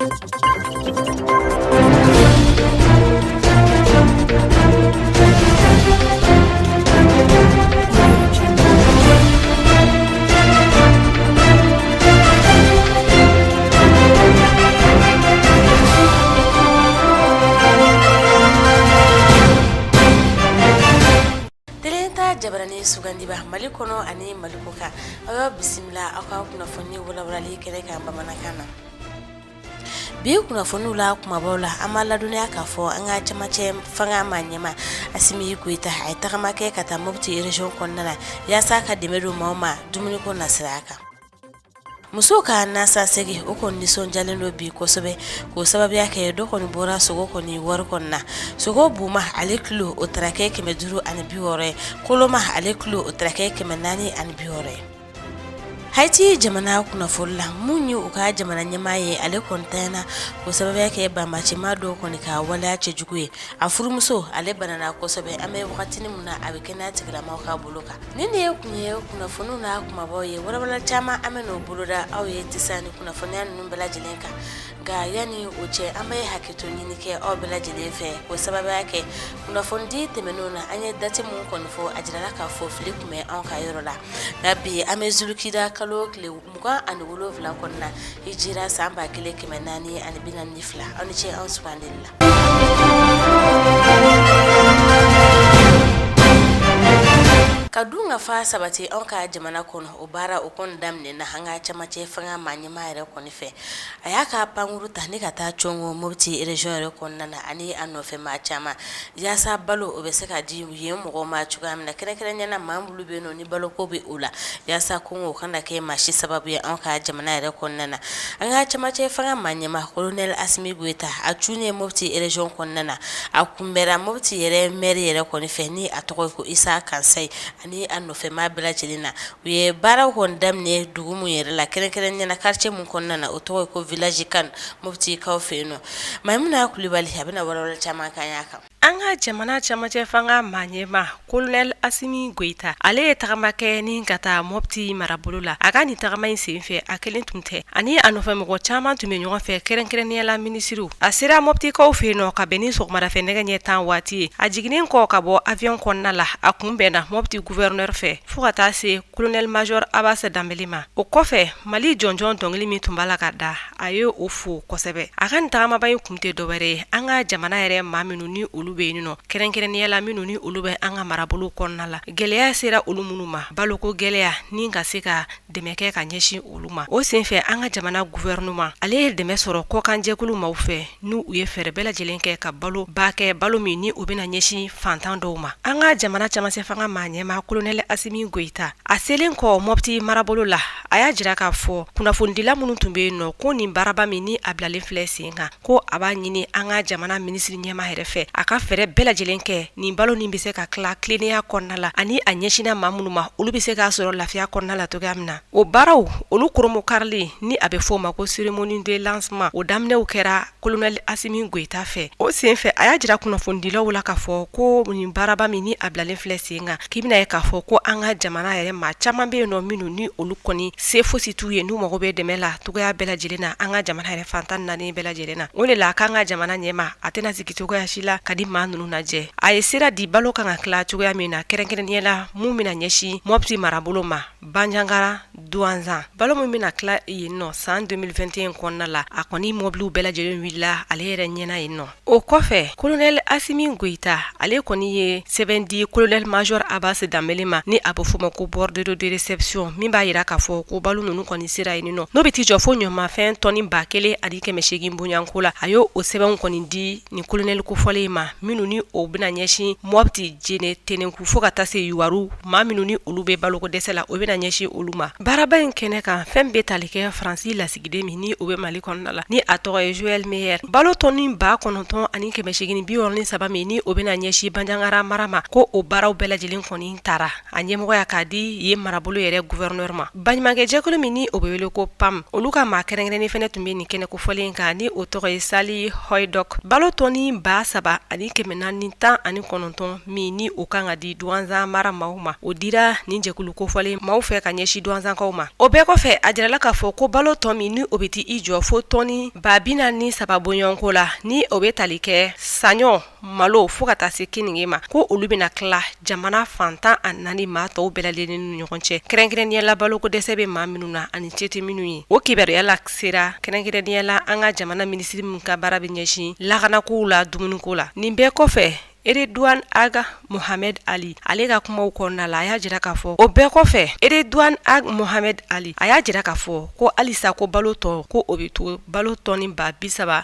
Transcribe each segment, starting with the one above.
Tele jabarani sugandiba Mali kɔnɔ ani Mali kɔkan, aw y'aw bisimila aw ka kunnafoni walawalali kɛnɛ kan bamanankan na. Bi kunnafoniw la kumabaw la, an b'a ladɔnniya k'a fɔ an ka camancɛ fanga maa ɲɛmaa Asimi Goyita, a ye tagama kɛ ka taa Mopti région kɔnɔna na yaasa ka dɛmɛ don maaw ma dumuniko nasira kan. Musow ka nasansɛgi o kɔni nisɔndiyalen don bi kosɛbɛ k'o sababuya kɛ dɔ kɔni bɔra sogo kɔni wari kɔni na. Sogo buma ale kilo o taara kɛ 560 ye, koloma ale kilo o taara kɛ 460 ye. Haiti jamana kunnafoni la, mun ye u ka jamana ɲɛmaa ye, ale kɔni tanyana k'o sababuya kɛ banbaancimaa dɔw kɔni ka waleya cɛjugu ye. A furumuso ale banana kosɛbɛ, an bɛ wagati min na a bɛ kɛnɛya tigilamaaw ka bolo kan. Nin de ye kun ye kunnafoniw n'a kumabaw ye, walawala caman an bɛ n'o boloda aw ye tisa ni kunnafoniya ninnu bɛɛ lajɛlen kan. Nka yanni o cɛ, an bɛ hakɛto ɲini kɛ aw bɛɛ lajɛlen fɛ k'o sababuya kɛ kunnafonidi tɛmɛnenw na, an ye date min kɔni fɔ, a jirala k'a fɔ fili tun bɛ anw ka yɔrɔ la. Nka bi an bɛ zulukida kalo tile 27 kɔnɔna na, hijira san 1442. Aw ni ce aw sugandili la. Ka dunkafa sabati anw ka jamana kɔnɔ, o baara o kɔni daminɛna an ka camancɛ fanga maa ɲɛmaa yɛrɛ kɔni fɛ. A y'a ka pankuru ta ni ka taa cɔngɔ Mopti région yɛrɛ kɔnɔna na ani a nɔfɛ maa caman yaasa balo o bɛ se ka di yen mɔgɔw ma cogoya min na, kɛrɛnkɛrɛnnenya na maa minnu bɛ yen nɔ ni baloko bɛ u la, yaasa kɔngɔ o kana kɛ maa si sababu ye anw ka jamana yɛrɛ kɔnɔna na. An ka camancɛ fanga maa ɲɛmaa colonel Asimi Goyita, a cunnen Mopti région kɔnɔna na, a kunbɛra Mopti yɛrɛ maire yɛrɛ kɔni fɛ ni a tɔgɔ ye ko Isa Kansayi ani a nɔfɛ maa bɛɛ lajɛlen na. U ye baaraw kɔni daminɛ dugu min yɛrɛ la, kɛrɛnkɛrɛnnenya na quartier min kɔnɔna na, o tɔgɔ ye ko village kan Moptikaw fɛ yen nɔ. Mayimuna Kulibali a bɛna walawalali caman k'an y'a kan. An ka jamana camancɛ fanga maa ɲɛmaa colonel Asimi Goyita, ale ye tagama kɛ ni ka taa Mopti marabolo la. A ka nin tagama in senfɛ, a kelen tun tɛ, ani a nɔfɛ mɔgɔ caman tun bɛ ɲɔgɔn fɛ, kɛrɛnkɛrɛnnenya la minisiriw. A sera Moptikaw fɛ yen nɔ ka bɛn ni sɔgɔmadafɛ nɛgɛ ɲɛ 10 waati ye. A jiginnen kɔ ka bɔ avion kɔnɔna la, a kunbɛnna Mopti gouverneur fɛ fo ka taa se colonel major Abbas Danbele ma. O kɔfɛ, Mali jɔnjɔn dɔnkili min tun b'a la ka da, a ye o fo kosɛbɛ. A ka nin tagamaba in kun tɛ dɔwɛrɛ ye, an ka jamana yɛrɛ maa minnu ni olu bɛ yen nɔ, kɛrɛnkɛrɛnnenya la minnu ni olu bɛ an ka marabolo kɔnɔna la, gɛlɛya sera olu minnu ma, baloko gɛlɛya ni ka se ka dɛmɛ kɛ ka ɲɛsin olu ma. O senfɛ, an ka jamana gouvernement ale ye dɛmɛ sɔrɔ kɔkanjɛkulu maaw fɛ, n'u u ye fɛɛrɛ bɛɛ lajɛlen kɛ ka balo ba kɛ, balo min ni o bɛna ɲɛsin fantan dɔw ma. An ka jamana camancɛ fanga maa ɲɛmaa colonel Asimi Goyita, a selen kɔ Mopti marabolo la, a y'a jira k'a fɔ kunnafonidila minnu tun bɛ yen nɔ ko nin baaraba min ni a bilalen filɛ sen kan, ko a b'a ɲini an ka jamana minisiri ɲɛmaa yɛrɛ fɛ, a ka fɛɛrɛ bɛɛ lajɛlen kɛ nin balo nin bɛ se ka tila tilennenya kɔnɔna la, ani a ɲɛsinna maa minnu ma, olu bɛ se k'a sɔrɔ lafiya kɔnɔna la cogoya min na. O baaraw olu koromokarili ni a bɛ fɔ o ma ko cérémonie de lancement, o daminɛw kɛra colonel Asimi Goyita fɛ. O senfɛ, a y'a jira kunnafonidilaw la k'a fɔ ko nin baaraba min ni a bilalen filɛ sen kan, k'i bɛna ye k'a fɔ ko an ka jamana yɛrɛ maa caman bɛ yen nɔ minnu ni olu kɔni se fosi t'u ye, n'u mago bɛ dɛmɛ la cogoya bɛɛ lajɛlen na an ka jamana yɛrɛ fan 14 bɛɛ lajɛlen na. O de la k'an ka jamana ɲɛmaa, a tɛna sigi cogoya si la ka nin maa ninnu lajɛ. A ye sira di balo kan ka tila cogoya min na, kɛrɛnkɛrɛnnenya la mun bɛna ɲɛsin Mopti marabolo ma. Banjagara Duwanzan balo min bɛna tila yen nɔ san 2021 kɔnɔna la, a kɔni mɔbiliw bɛɛ lajɛlen wulila ale yɛrɛ ɲɛna yen nɔ. O kɔfɛ, colonel Asimi Goyita ale kɔni ye sɛbɛn di colonel major Abbas Danbele ma ni a bɛ f'o ma ko bordereau de réception min b'a jira k'a fɔ ko balo ninnu kɔni sera yen nɔ, n'o bɛ t'i jɔ fo ɲɔmafɛn tɔni 1800 bonyanko la. A y'o sɛbɛnw kɔni di nin colonel kofɔlen in ma minnu ni o bɛna ɲɛsin Mopti, Jene, Tenenku fo ka taa se Yuwaru maa minnu ni olu bɛ baloko dɛsɛ la, o bɛna ɲɛsin olu ma. Baaraba in kɛnɛ kan, fɛn bɛ tali kɛ Faransi lasigiden min ni o bɛ Mali kɔnɔna la ni a tɔgɔ ye Joël Meyer, balo tɔni 9863 min ni o bɛna ɲɛsin Banjagara mara ma, ko o baaraw bɛɛ lajɛlen kɔni taara a ɲɛmɔgɔya k'a di yen marabolo yɛrɛ gouverneur ma. Baɲumankɛjɛkulu min ni o bɛ wele ko PAM, olu ka maa kɛrɛnkɛrɛnnen fana tun bɛ nin kɛnɛ kofɔlen kan ni o tɔgɔ ye Sali Hɔydɔk. Balo tɔni 419 min ni o kan ka di Duwanzan mara maaw ma, o dira nin jɛkulu kofɔlen maaw fɛ ka ɲɛsin Duwanzankaw ma. O bɛɛ kɔfɛ, a jirala k'a fɔ ko balo tɔ min ni o bɛ t'i jɔ fo tɔni 43 bɔɲɔgɔnko la, ni o bɛ tali kɛ saɲɔ, malo fo ka taa se keninge ma, ko olu bɛna tila jamana fan 14 maa tɔw bɛɛ lajɛlen ni ɲɔgɔn cɛ, kɛrɛnkɛrɛnnenya la baloko dɛsɛ bɛ maa minnu na ani se tɛ minnu ye. O kibaruya la sera kɛrɛnkɛrɛnnenya la an ka jamana minisiri min ka baara bɛ ɲɛsin lakanakow la dumuniko la. Nin bɛɛ kɔfɛ, Eredouane Ag Mohamed Ali, ale ka kumaw kɔnɔna la, a y'a jira k'a fɔ o bɛɛ kɔfɛ, Eredouane Ag Mohamed Ali, a y'a jira k'a fɔ ko halisa ko balo tɔ, ko o bɛ to balo tɔni 33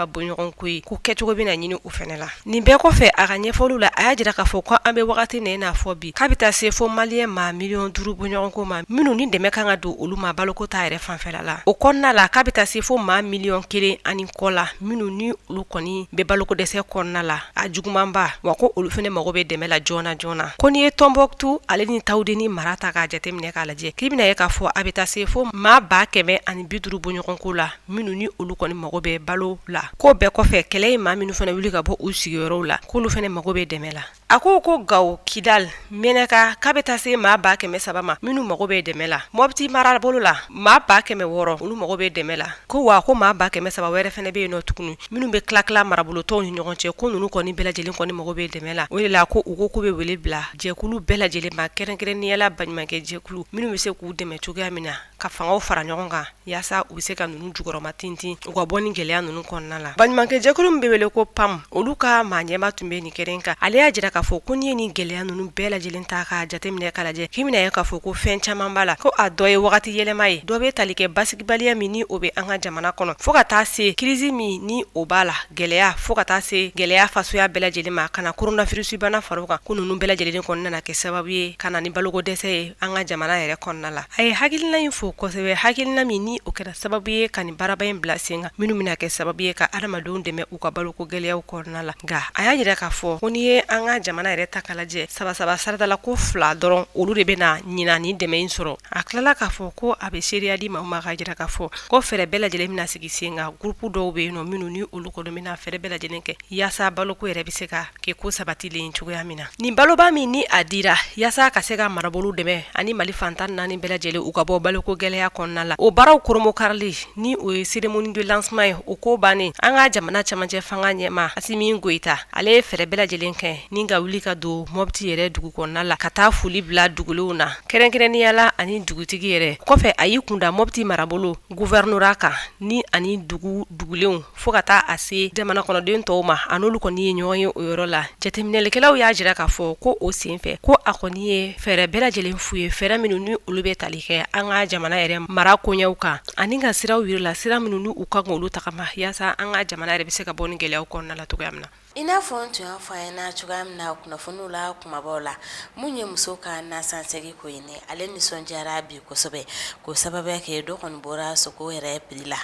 bɔɲɔgɔnko ye, ko kɛcogo bɛna ɲini o fana la. Nin bɛɛ kɔfɛ, a ka ɲɛfɔliw la, a y'a jira k'a fɔ ko an bɛ wagati na i n'a fɔ bi, k'a bɛ taa se fo maliyɛn maa 5 miliyɔn bɔɲɔgɔnko ma, minnu ni dɛmɛ kan ka don olu ma baloko ta yɛrɛ fanfɛla la. O kɔnɔna la, k'a bɛ taa se fo maa 1.5 miliyɔn la, minnu ni olu kɔni bɛ baloko dɛsɛ kɔnɔna la a jugumanba, wa ko olu fana mago bɛ dɛmɛ la joona joona. Ko n'i ye Tɔnbɔkutu ale ni Tawudeni mara ta k'a jateminɛ k'a lajɛ, k'i bɛna ye k'a fɔ a bɛ taa se fo maa 150 bɔɲɔgɔnko la, minnu ni olu kɔni mago bɛ balo la. K'o bɛɛ kɔfɛ, kɛlɛ ye maa minnu fana wuli ka bɔ u sigiyɔrɔw la, k'olu fana mago bɛ dɛmɛ la. A ko ko Gawo, Kidal, Mɛnɛka, k'a bɛ taa se maa 300 ma minnu mago bɛ dɛmɛ la. Mɔpti marabolo la, maa 600, olu mago bɛ dɛmɛ la. Ko wa ko maa 300 wɛrɛ fana bɛ yen nɔ tuguni, minnu bɛ tila tila marabolo tɔw ni ɲɔgɔn cɛ, ko ninnu kɔni bɛɛ lajɛlen kɔni mago bɛ dɛmɛ la. O de la ko u ko k'u bɛ wele bila jɛkulu bɛɛ lajɛlen ma, kɛrɛnkɛrɛnnenya la baɲumankɛ jɛkulu minnu bɛ se k'u dɛmɛ cogoya min na ka fangaw fara ɲɔgɔn kan yaasa u bɛ se ka ninnu jukɔrɔma tintin u ka bɔ ni gɛlɛya ninnu kɔnɔna la. Baɲumankɛ jɛkulu min bɛ wele ko PAM, olu ka maa ɲɛmaa tun bɛ nin kɛnɛ kan. Ale y'a jira k'a fɔ ko n'i ye nin gɛlɛya ninnu bɛɛ lajɛlen ta k'a jateminɛ k'a lajɛ, k'i bɛna ye k'a fɔ ko fɛn caman b'a la, ko a dɔ ye wagati yɛlɛma ye, dɔ bɛ tali kɛ basigibaliya min ni o bɛ an ka jamana kɔnɔ, fo ka taa se crise min ni o b'a la, gɛlɛya, fo ka taa se gɛlɛya fasuya bɛɛ lajɛlen ma, ka na coronavirus bana fara o kan, ko ninnu bɛɛ lajɛlen kɔni nana kɛ sababu ye ka na ni baloko dɛsɛ ye an ka jamana yɛrɛ kɔnɔna la. A ye hakilina in fo kosɛbɛ, hakilina min ni o kɛra sababu ye ka nin baaraba in bila sen kan, minnu bɛna kɛ sababu ye ka adamadenw dɛmɛ u ka baloko gɛlɛyaw kɔnɔna la. Nka a y'a jira k'a fɔ ko n'i ye an ka jamana yɛrɛ ta k'a lajɛ, saba saba sarada la, ko fila dɔrɔn olu de bɛna ɲinan nin dɛmɛ in sɔrɔ. A tilala k'a fɔ ko a bɛ seereya di maaw ma k'a jira k'a fɔ ko fɛɛrɛ bɛɛ lajɛlen bɛna sigi sen kan. Groupe dɔw bɛ yen nɔ minnu ni olu kɔni bɛna fɛɛrɛ bɛɛ lajɛlen kɛ yaasa baloko yɛrɛ bɛ se ka kɛ ko sabatilen cogoya min na. Nin baloba min ni a dira yaasa ka se ka marabolo dɛmɛ ani Mali fan 14 bɛɛ lajɛlen u ka bɔ baloko gɛlɛya kɔnɔna la, o baaraw koromokarili ni o ye cérémonie de lancement ye, o ko bannen, an ka jamana camancɛ fanga ɲɛmaa Asimi Goyita, ale ye fɛɛrɛ bɛɛ lajɛlen kɛ ni ka wuli ka don Mɔpti yɛrɛ dugu kɔnɔna la ka taa foli bila dugulenw na, kɛrɛnkɛrɛnnenya la ani dugutigi yɛrɛ. Kɔfɛ, a y'i kunda Mɔpti marabolo gouvernorat kan ni ani dugu dugulenw fo ka taa a se jamana kɔnɔden tɔw ma, a n'olu kɔni ye ɲɔgɔn ye o yɔrɔ la. Jateminɛlikɛlaw y'a jira k'a fɔ ko o senfɛ, ko a kɔni ye fɛɛrɛ bɛɛ lajɛlen f'u ye, fɛɛrɛ minnu ni olu bɛ tali kɛ an ka jamana yɛrɛ mara koɲɛw kan, ani ka siraw yir'u la, sira minnu ni u kan k'olu tagama yaasa an ka jamana yɛrɛ bɛ se ka bɔ ni gɛlɛyaw kɔnɔna la cogoya min na. I n'a fɔ n tun y'a fɔ a ɲɛna cogoya min na kunnafoniw la kumabaw la, mun ye muso ka nasansɛgi ko ye, ne ale nisɔndiyara bi kosɛbɛ k'o sababuya kɛ dɔ kɔni bɔra sogo yɛrɛ prix la.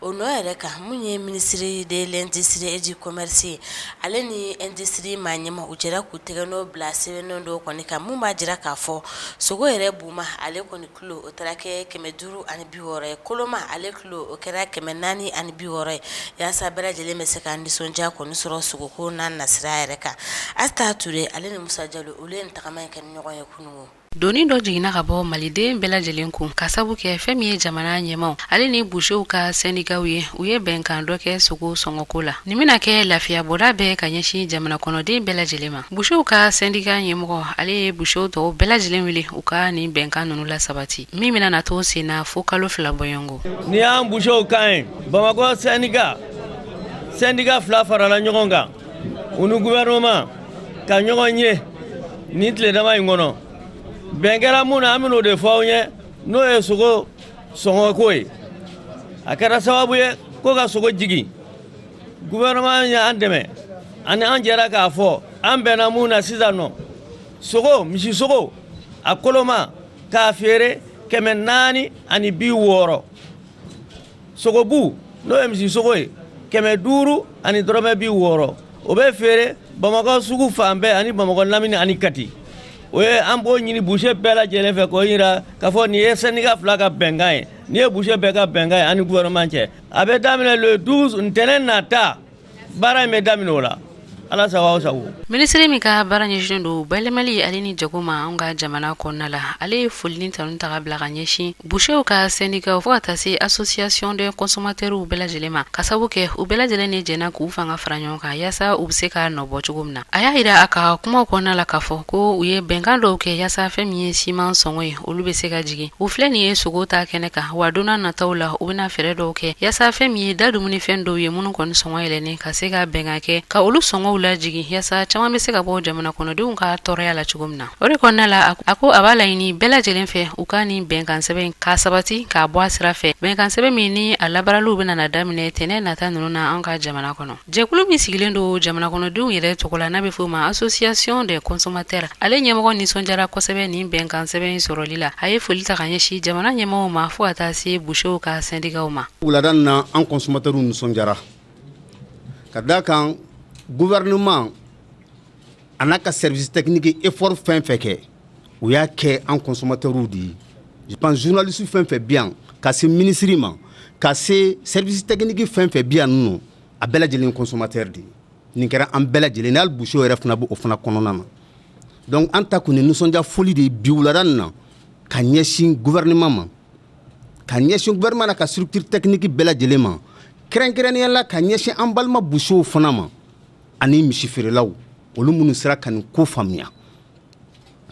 O nɔ yɛrɛ kan, mun ye ministre de l'industrie et du commerce ye, ale ni industrie maa ɲɛmaa, u jɛra k'u tɛgɛnɔ bila sɛbɛnnen dɔw kɔni kan, mun b'a jira k'a fɔ sogo yɛrɛ buma ale kɔni kilo o taara kɛ 560 ye, koloma ale kilo o kɛra 460 ye, yaasa bɛɛ lajɛlen bɛ se ka nisɔndiya kɔni sɔrɔ sogoko n'a nasira yɛrɛ kan. Asta Ture ale ni Musa Jalo, olu ye nin tagama in kɛ ni ɲɔgɔn ye kunungo. Doni dɔ jiginna ka bɔ maliden bɛɛ lajɛlen kun ka sabu kɛ fɛn min ye jamana ɲɛmaw ale ni busew ka sɛndikaw ye, u ye bɛnkan dɔ kɛ sogo sɔngɔko la. Nin bɛna kɛ lafiya bɔda bɛɛ ka ɲɛsin jamana kɔnɔden bɛɛ lajɛlen ma. Busew ka sɛndika ɲɛmɔgɔ, ale ye busew tɔw bɛɛ lajɛlen wele u ka nin bɛnkan ninnu lasabati, min bɛna na to sen na fo kalo 2 bɔɲɔgɔnko. Nin y'an busew kan ye. Bamakɔ sɛndika, sɛndika fila farala ɲɔgɔn kan, u ni gouvernement ka ɲɔgɔn ye nin tile dama in kɔnɔ. Bɛn kɛra mun na, an bɛn'o de fɔ aw ɲɛ, n'o ye sogo sɔngɔko ye. A kɛra sababu ye ko ka sogo jigin. Gouvernement y'an dɛmɛ ani an jɛra k'a fɔ an bɛnna mun na sisan nɔ, sogo, misisogo a koloma k'a feere 460, sogobu n'o ye misisogo ye 500 ani dɔrɔmɛ 60, o bɛ feere Bamakɔ sugu fan bɛɛ ani Bamakɔ lamini ani Kati. O ye an b'o ɲini boucher bɛɛ lajɛlen fɛ k'o yira k'a fɔ nin ye syndicat fila ka bɛnkan ye, nin ye boucher bɛɛ ka bɛnkan ye ani gouvernement cɛ. A bɛ daminɛ le 12, ntɛnɛn nata, baara in bɛ daminɛ o la. Ala sago aw sago. Minisiri min ka baara ɲɛsinnen don bayɛlɛmali ale ni jago ma anw ka jamana kɔnɔna la, ale ye foli ni tanu ta ka bila ka ɲɛsin busew ka sɛndikaw fo ka taa se association des consommateurs bɛɛ lajɛlen ma, ka sabu kɛ u bɛɛ lajɛlen de jɛnna k'u fanga fara ɲɔgɔn kan yaasa u bɛ se ka nɔ bɔ cogo min na. A y'a yira a ka kumaw kɔnɔna la k'a fɔ ko u ye bɛnkan dɔw kɛ yaasa fɛn min ye siman sɔngɔ ye, olu bɛ se ka jigin. U filɛ nin ye sogo ta kɛnɛ kan, wa don nataw la u bɛna fɛɛrɛ dɔw kɛ yaasa fɛn min ye da dumunifɛn dɔw ye minnu kɔni sɔngɔ yɛlɛnnen, ka se ka bɛnkan kɛ ka olu sɔngɔw lajigin yaasa caman bɛ se ka bɔ jamana kɔnɔdenw ka tɔɔrɔya la cogo min na. O de kɔnɔna la, a ko a b'a laɲini bɛɛ lajɛlen fɛ u ka nin bɛnkan sɛbɛn k'a sabati k'a bɔ a sira fɛ, bɛnkan sɛbɛn min ni a labaaraliw bɛna na daminɛ tɛnɛn nata ninnu na an ka jamana kɔnɔ. Jɛkulu min sigilen don jamana kɔnɔdenw yɛrɛ tɔgɔ la, n'a bɛ f'o ma association des consommateurs, ale ɲɛmɔgɔ nisɔndiyara kosɛbɛ nin bɛnkan sɛbɛn in sɔrɔli la. A ye foli ta ka ɲɛsin jamana ɲɛmɔgɔw ma fo ka taa se busew ka sɛndikaw ma. Wulada na, an consommateurs nisɔndiyara ka da kan gouvernement a n'a ka service technique effort fɛn fɛn kɛ, u y'a kɛ an consommateurs de ye. Je pense journaliste fɛn fɛn bi yan, ka se ministre ma, ka se service technique fɛn fɛn bi yan nɔ, a bɛɛ lajɛlen consommateur de ye. Nin kɛra an bɛɛ lajɛlen, hali busew yɛrɛ fana b'o fana kɔnɔna na. Donc an ta kun ye nisɔndiya foli de ye bi wulada nin na ka ɲɛsin gouvernement ma, ka ɲɛsin gouvernement na ka structure technique bɛɛ lajɛlen ma, kɛrɛnkɛrɛnnenya la ka ɲɛsin an balima busew fana ma ani misi feerelaw, olu minnu sera ka nin ko faamuya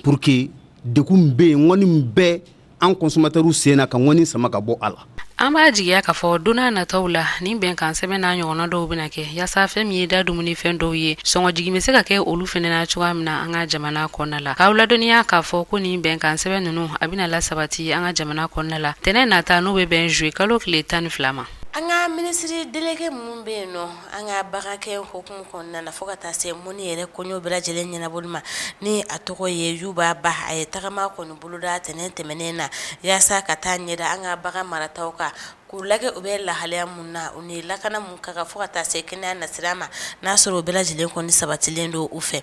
pour que degun min bɛ yen, ŋɔni min bɛ an consommateurs sen na, ka ŋɔni sama ka bɔ a la. An b'a jigiya k'a fɔ don nataw la, nin bɛnkan sɛbɛn n'a ɲɔgɔnna dɔw bɛna kɛ yaasa fɛn min ye da dumunifɛn dɔw ye, sɔngɔ jigin bɛ se ka kɛ olu fana na cogoya min na an ka jamana kɔnɔna la. K'aw ladɔnniya k'a fɔ ko nin bɛnkan sɛbɛn ninnu, a bɛna lasabati an ka jamana kɔnɔna la tɛnɛn nata, n'o bɛ bɛn juillet kalo tile 12 ma. An ka minisiri délégué minnu bɛ yen nɔ an ka bagankɛ hukumu kɔnɔna na, fo ka taa se mɔni yɛrɛ koɲɛw bɛɛ lajɛlen ɲɛnabɔli ma, ni a tɔgɔ ye Yuba Ba, a ye tagama kɔni boloda tɛnɛn tɛmɛnen na yaasa ka taa ɲɛda an ka bagan marataw kan, k'u lajɛ u bɛ lahalaya mun na, u ni lakana mun ka kan, fo ka taa se kɛnɛya nasira ma, n'a sɔrɔ u bɛɛ lajɛlen kɔni sabatilen don u fɛ.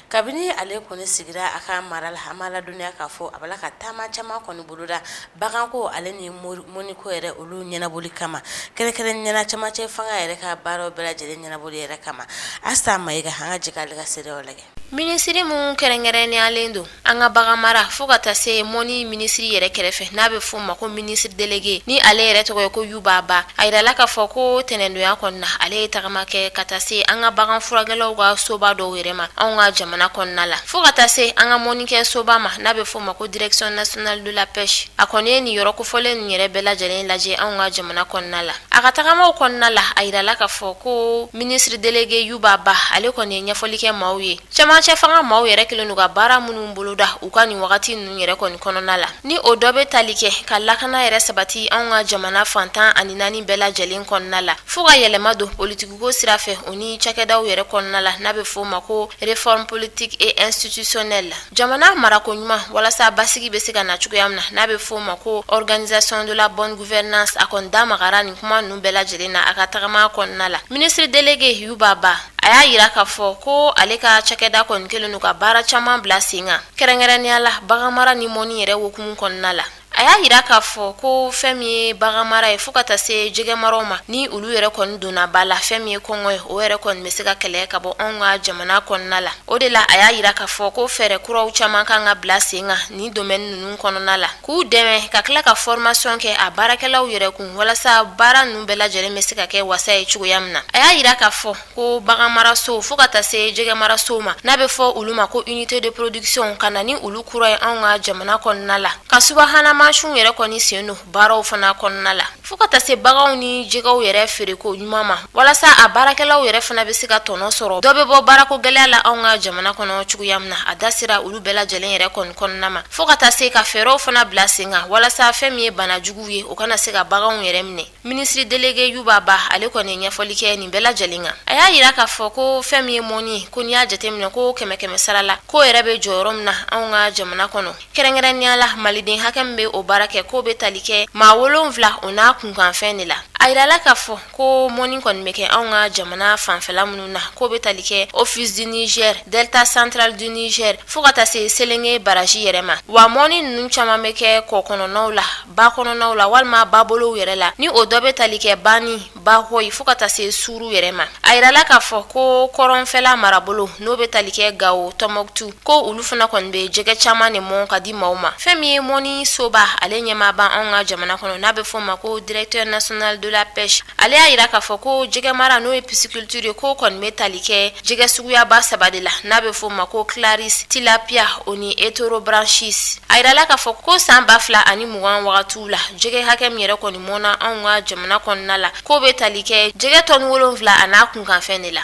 Kabini ale kɔni sigira a ka mara la, an b'a ladɔnniya k'a fɔ a b'a la ka taama caman kɔni boloda baganko ale ni mɔniko yɛrɛ olu ɲɛnabɔli kama, kɛrɛnkɛrɛnnenya la camancɛ fanga yɛrɛ ka baaraw bɛɛ lajɛlen ɲɛnabɔli yɛrɛ kama. Asa Mayiga, an ka jɛ k'ale ka seereyaw lajɛ. Minisiri min kɛrɛnkɛrɛnneyalen don an ka bagan mara fo ka taa se mɔni minisiri yɛrɛ kɛrɛfɛ, n'a bɛ f'o ma ko ministre délégué, ni ale yɛrɛ tɔgɔ ye ko Yuba Ba, a yirala k'a fɔ ko tɛnɛndonya kɔnɔna, ale ye tagama kɛ ka taa se an ka bagan furakɛlaw ka soba dɔw yɛrɛ ma anw ka jamana kɔnɔna la, fo ka taa se an ka mɔnikɛ soba ma, n'a bɛ f'o ma ko direction nationale de la pêche. A kɔni ye nin yɔrɔ kofɔlen nin yɛrɛ bɛɛ lajɛlen lajɛ anw ka jamana kɔnɔna la. A ka tagamaw kɔnɔna la, a yirala k'a fɔ ko ministre délégué Yuba Ba, ale kɔni ye ɲɛfɔli kɛ maaw ye, cɛmancɛ fanga maaw yɛrɛ kɛlen don ka baara minnu boloda u ka nin wagati ninnu yɛrɛ kɔni kɔnɔna la, ni o dɔ bɛ tali kɛ ka lakana yɛrɛ sabati anw ka jamana fan 14 bɛɛ lajɛlen kɔnɔna la, fo ka yɛlɛma don politikiko sira fɛ o ni cakɛdaw yɛrɛ kɔnɔna la, n'a bɛ f'o ma ko réforme politique et institutionnelle, jamana marako ɲuman walasa basigi bɛ se ka na cogoya min na, n'a bɛ f'o ma ko organisation de la bonne gouvernance. A kɔni da magara nin kuma ninnu bɛɛ lajɛlen na a ka tagama kɔnɔna la. Ministre délégué Yuba Ba, a y'a yira k'a fɔ ko ale ka cakɛda kɔni kɛlen don ka baara caman bila sen kan, kɛrɛnkɛrɛnnenya la baganmara ni mɔni yɛrɛ hukumu kɔnɔna la. A y'a yira k'a fɔ ko fɛn min ye baganmara ye fo ka taa se jɛgɛmaraw ma, ni olu yɛrɛ kɔni donna ba la, fɛn min ye kɔngɔ ye, o yɛrɛ kɔni bɛ se ka kɛlɛ ka bɔ anw ka jamana kɔnɔna la. O de la, a y'a yira k'a fɔ ko fɛɛrɛ kuraw caman kan ka bila sen kan nin domaine ninnu kɔnɔna la, k'u dɛmɛ ka tila ka formation kɛ a baarakɛlaw yɛrɛ kun, walasa baara ninnu bɛɛ lajɛlen bɛ se ka kɛ wasa ye cogoya min na. A y'a yira k'a fɔ ko baganmaraso fo ka taa se jɛgɛmarasow ma, n'a bɛ fɔ olu ma ko unité de production, ka na ni olu kura ye anw ka jamana kɔnɔna la, ka subahana mansinw yɛrɛ kɔni sen don baaraw fana kɔnɔna la, fo ka taa se baganw ni jɛgɛw yɛrɛ feereko ɲuman ma, walasa a baarakɛlaw yɛrɛ fana bɛ se ka tɔnɔ sɔrɔ, dɔ bɛ bɔ baarako gɛlɛya la anw ka jamana kɔnɔ cogoya min na. A da sera olu bɛɛ lajɛlen yɛrɛ kɔni kɔnɔna ma, fo ka taa se ka fɛɛrɛw fana bila sen kan walasa fɛn min ye bana juguw ye, o kana se ka baganw yɛrɛ minɛ. Minisiri délégué Yuba Ba, ale kɔni ye ɲɛfɔli kɛ nin bɛɛ lajɛlen kan. A y'a yira k'a fɔ ko fɛn min ye mɔni, ko n'i y'a jateminɛ ko kɛmɛ kɛmɛ sara la, k'o yɛrɛ bɛ jɔyɔrɔ min na anw ka jamana kɔnɔ, kɛrɛnkɛrɛnnenya la maliden hakɛ min bɛ o baara kɛ, k'o bɛ tali kɛ maa 7 o n'a kunkanfɛn de la. A yirala k'a fɔ ko mɔni kɔni bɛ kɛ anw ka jamana fanfɛla minnu na, k'o bɛ tali kɛ Office du Niger, Delta central du Niger, fo ka taa se Selenge baraji yɛrɛ ma. Wa mɔni ninnu caman bɛ kɛ kɔ kɔnɔnaw la, ba kɔnɔnaw la walima babolow yɛrɛ la, ni o dɔ bɛ tali kɛ Bani, Bakoyi fo ka taa se Suru yɛrɛ ma. A yirala k'a fɔ ko kɔrɔnfɛla marabolo, n'o bɛ tali kɛ Gawo, Tɔnbɔkutu, ko olu fana kɔni bɛ jɛgɛ caman de mɔn ka di maaw ma. Fɛn min ye mɔni soba ale ɲɛmaaba anw ka jamana kɔnɔ, n'a bɛ fɔ o ma ko directeur national de la pêche, ale y'a yira k'a fɔ ko jɛgɛ mara, n'o ye pisciculture ye, k'o kɔni bɛ tali kɛ jɛgɛ suguyaba saba de la, n'a bɛ fɔ o ma ko claris, tilapia o ni heterobranchus. A yirala k'a fɔ ko san 2020 wagatiw la, jɛgɛ hakɛ min yɛrɛ kɔni mɔnna anw ka jamana kɔnɔna la, k'o bɛ tali kɛ jɛgɛ tɔni 7 a n'a kunkanfɛn de la.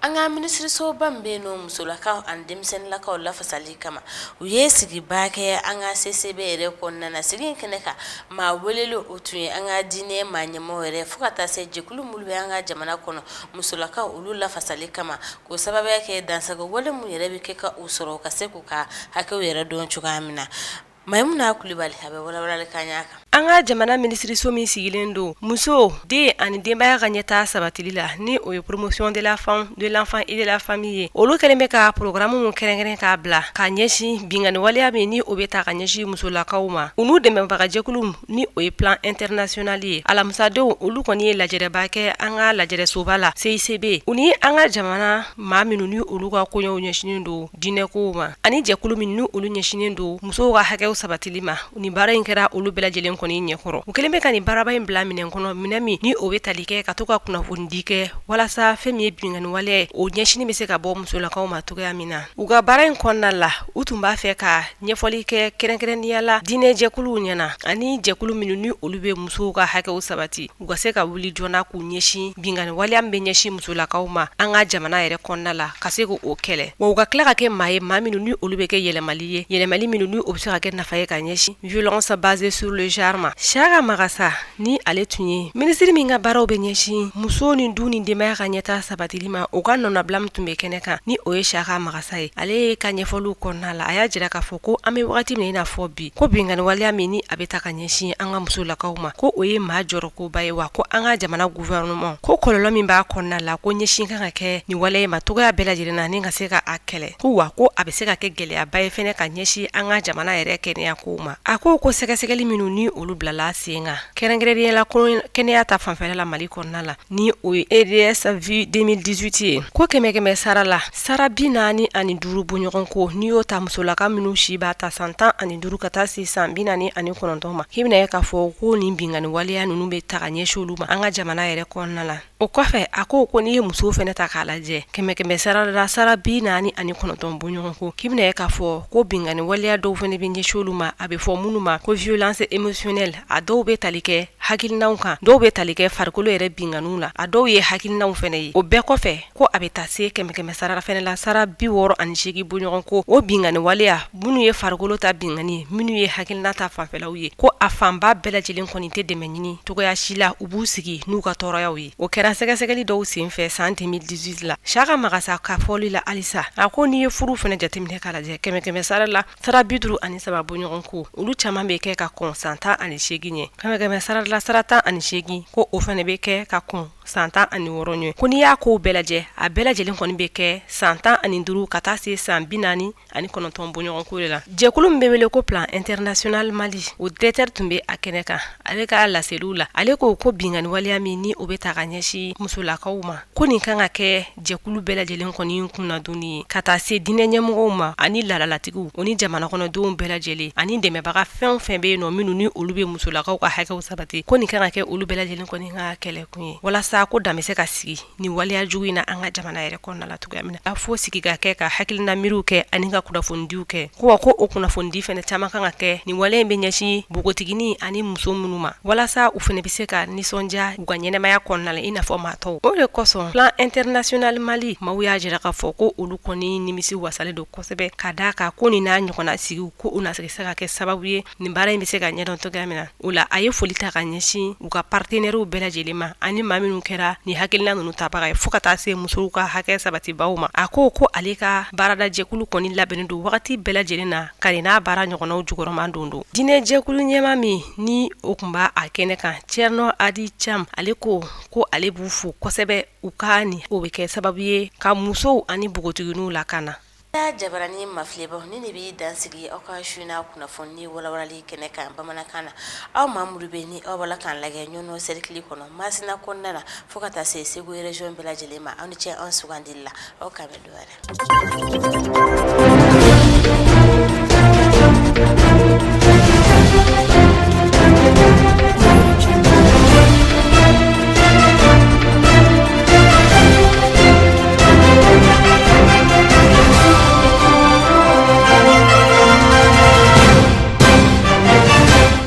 An ka minisirisoba min bɛ yen n'o musolakaw ani denmisɛnninlakaw lafasali kama, u ye sigiba kɛ an ka CCB yɛrɛ kɔnɔna na. Sigi in kɛnɛ kan, maa welelen o tun ye an ka diinɛ maa ɲɛmɔgɔ yɛrɛ fo ka taa se jɛkulu minnu bɛ an ka jamana kɔnɔ musolakaw olu lafasali kama, k'o sababuya kɛ dansago wale min yɛrɛ bɛ kɛ ka u sɔrɔ ka se k'u ka hakɛw yɛrɛ dɔn cogoya min na. Mayimuna Kulibali a bɛ walawalali k'an y'a kan. An ka jamana minisiriso min sigilen don muso, den ani denbaya ka ɲɛtaa sabatili la, ni o ye promotion de la femme, de l'enfant et de la famille ye, olu kɛlen bɛ ka programme min kɛrɛnkɛrɛn k'a bila ka ɲɛsin binkanni waleya min ni o bɛ ta ka ɲɛsin musolakaw ma, u n'u dɛmɛbagajɛkulu ni o ye Plan International ye. Alamisadenw olu kɔni ye lajɛrɛba kɛ an ka lajɛrɛsoba la CICB, u ni an ka jamana maa minnu ni olu ka koɲɛw ɲɛsinnen don diinɛkow ma ani jɛkulu min ni olu ɲɛsinnen don musow ka hakɛw sabatili ma. Nin baara in kɛra olu bɛɛ lajɛlen kɔni ɲɛkɔrɔ. U kɛlen bɛ ka nin baaraba in bila minɛn kɔnɔ, minɛn min ni o bɛ tali kɛ ka to ka kunnafonidi kɛ walasa fɛn min ye binkanni waleya ye, o ɲɛsinni bɛ se ka bɔ musolakaw ma cogoya min na. U ka baara in kɔnɔna la, u tun b'a fɛ ka ɲɛfɔli kɛ kɛrɛnkɛrɛnnenya la diinɛ jɛkuluw ɲɛna ani jɛkulu minnu ni olu bɛ musow ka hakɛw sabati, u ka se ka wuli joona k'u ɲɛsin binkanni waleya min bɛ ɲɛsin musolakaw ma an ka jamana yɛrɛ kɔnɔna la, ka se k'o kɛlɛ, wa u ka tila ka kɛ maa ye, maa minnu ni olu bɛ kɛ yɛlɛmali ye, yɛlɛmali minnu ni o bɛ se ka kɛ nafa ye ka ɲɛsin violence basée sur le genre ma. Siyaka Magasa, ni ale tun ye minisiri min ka baaraw bɛ ɲɛsin muso ni du ni denbaya ka ɲɛtaa sabatili ma, o ka nɔnabila min tun bɛ kɛnɛ kan, ni o ye Siyaka Magasa ye, ale ka ɲɛfɔliw kɔnɔna la, a y'a jira k'a fɔ ko an bɛ wagati min i n'a fɔ bi, ko binkanni waleya min ni a bɛ ta ka ɲɛsin an ka musolakaw ma, ko o ye maa jɔrɔkoba ye, wa ko an ka jamana gouvernement ko kɔlɔlɔ min b'a kɔnɔna la, ko ɲɛsin kan ka kɛ nin waleya ma cogoya bɛɛ lajɛlen na ni ka se ka a kɛlɛ, ko wa ko a bɛ se ka kɛ gɛlɛyaba ye fɛnɛ ka ɲɛsin an ka jamana yɛrɛ kɛnɛya kow ma. A ko ko sɛgɛsɛgɛli minnu ni olu bilala sen kan kɛrɛnkɛrɛnnenya la kɛnɛya ta fanfɛla la Mali kɔnɔna la, ni o ye EDS vue 2018 ye, ko kɛmɛ kɛmɛ sara la, sara 45 bɔɲɔgɔn ko, n'i y'o ta musolaka minnu si b'a ta san 15 ka taa se san 49 ma, k'i bɛna ye k'a fɔ ko nin binkanni waleya ninnu bɛ ta ka ɲɛsin olu ma an ka jamana yɛrɛ kɔnɔna la. O kɔfɛ, a ko ko n'i ye musow fɛnɛ ta k'a lajɛ, kɛmɛ kɛmɛ sara la, sara 49 bɔɲɔgɔn ko, k'i bɛna ye k'a fɔ ko binkanni waleya dɔw fɛnɛ bɛ ɲɛsin olu ma, a bɛ fɔ minnu ma ko violence émotionnelle. A dɔw bɛ tali kɛ hakilinaw kan, dɔw bɛ tali kɛ farikolo yɛrɛ binkanniw la, a dɔw ye hakilinaw fɛnɛ ye. O bɛɛ kɔfɛ, ko a bɛ taa se kɛmɛ kɛmɛ sara fɛnɛ la, sara 68 bɔɲɔgɔn ko, o binkanni waleya minnu ye farikolo ta binkanni, minnu ye hakilina ta fanfɛlaw ye, ko a fanba bɛɛ lajɛlen kɔni tɛ dɛmɛ ɲini cogoya si la, u b'u sigi n'u ka tɔɔrɔyaw ye. O kɛra sɛgɛsɛgɛli dɔw senfɛ san 2018 la. Siyaka Magasa ka fɔli la halisa, a ko n'i ye furu fɛnɛ jateminɛ k'a lajɛ, kɛmɛ kɛmɛ sara la, sara 53 bɔɲɔgɔn ko, olu caman bɛ kɛ ka kɔn san 18 ɲɛ. Kɛmɛ kɛmɛ sara la, sara 18, ko o fɛnɛ bɛ kɛ ka kɔn san 16 ɲɛ. Ko n'i y'a kow bɛɛ lajɛ, a bɛɛ lajɛlen kɔni bɛ kɛ san 15 ka taa se san 49 bɔɲɔgɔn ko de la. Jɛkulu min bɛ wele ko Plan International Mali, o directeur tun bɛ a kɛnɛ kan. Ale ka laseliw la, ale ko ko binkanni waleya min ni o bɛ ta ka ɲɛsin musolakaw ma, ko nin kan ka kɛ jɛkulu bɛɛ lajɛlen kɔni kunnadonni ye, ka taa se diinɛ ɲɛmɔgɔw ma ani laadalatigiw, o ni jamana kɔnɔdenw bɛɛ lajɛlen ani dɛmɛbaga fɛn o fɛn bɛ yen nɔ minnu ni olu bɛ musolakaw ka hakɛw sabati, ko nin kan ka kɛ olu bɛɛ lajɛlen kɔni ka kɛlɛkun ye, walasa ko dan bɛ se ka sigi nin waleya jugu in na an ka jamana yɛrɛ kɔnɔna la cogoya min na. A fo sigi ka kɛ ka hakilina miiriw kɛ ani ka kunnafonidiw kɛ, ko wa ko o kunnafonidi fɛnɛ caman kan ka kɛ nin wale in bɛ ɲɛsin npogotiginin ani muso minnu ma, walasa u fɛnɛ bɛ se ka nisɔndiya u ka ɲɛnamaya kɔnɔna la i n'a fɔ maa tɔw. O de kosɔn Plan International Mali maaw y'a jira k'a fɔ ko olu kɔni nimisi wasalen don kosɛbɛ, ka d'a kan ko nin n'a ɲɔgɔnna sigiw ko u na se bɛ se ka kɛ sababu ye nin baara in bɛ se ka ɲɛdɔn cogoya min na. O la a ye foli ta ka ɲɛsin u ka partenaires bɛɛ lajɛlen ma ani maa minnu kɛra nin hakilina ninnu tabaga ye fo ka taa se musow ka hakɛ sabatibaw ma. A ko ko ale ka baaradajɛkulu kɔni labɛnnen don wagati bɛɛ lajɛlen na ka nin n'a baara ɲɔgɔnnaw jukɔrɔma don don. Diinɛ jɛkulu ɲɛmaa min ni o tun b'a a kɛnɛ kan, Thierno Adi Thiam, ale ko ko ale b'u fo kosɛbɛ u ka nin o bɛ kɛ sababu ye ka musow ani npogotigininw lakana. Jabarani mafilɛbaw, nin de bɛ dan sigi aw ka su in na kunnafoni walawalali kɛnɛ kan bamanankan na. Aw maa minnu bɛ ni aw b'a la k'an lajɛ Ɲɔnɔ cercle kɔnɔ, Masina kɔnɔna na, fo ka taa se Segu région bɛɛ lajɛlen ma, aw ni ce an sugandili la. Aw k'an bɛn don wɛrɛ.